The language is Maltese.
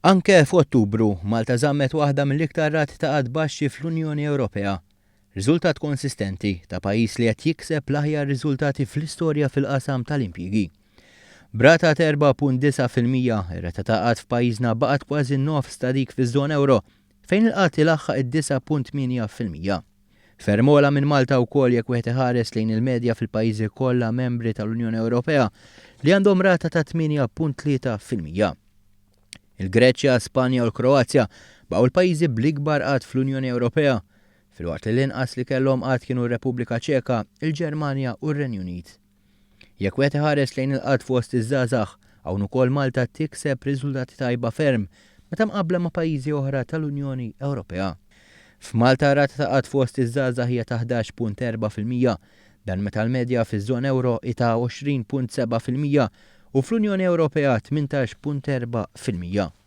Anke f'Ottubru, Malta żammet waħda mill-iktar rati ta' qgħad baxxi fl-Unjoni Ewropea. Riżultat konsistenti ta' pajjiż li qed jikseb l-aħjar riżultati fl-istorja fil-qasam tal-impjiegi. B'rata ta' 4.9%, ir-rata ta' qgħad f'pajjiżna baqgħet kważi n-nofs ta' dik fiż-żona ewro, fejn il-qgħad ilaħħaq id-9.8%. Ferm ogħla minn Malta wkoll jekk wieħed iħares lejn il-medja fil-pajjiżi kollha membri tal-Unjoni Ewropea li għandhom rata ta' 8.3%. Il-Greċja, Spanja u l-Kroazja baqgħu l-pajjiżi bl-ikbar qgħad fl-Unjoni Ewropea, filwaqt li l-inqas li kellhom qgħad kienu r-Repubblika Ċeka, il-Ġermanja u r-Renju Unit. Jekk wieħed iħares lejn il-qgħad fost iż-żgħażagħ, hawn ukoll Malta tikseb riżultati tajba ferm meta mqabbla ma' pajjiżi oħra tal-Unjoni Ewropea. F'Malta r-rata ta' qgħad fost iż-żgħażagħ hija ta' 11.4%, dan meta l-medja fiż-żona ewro hi ta' 20.7% u fl-Unjoni Ewropea 18.4%.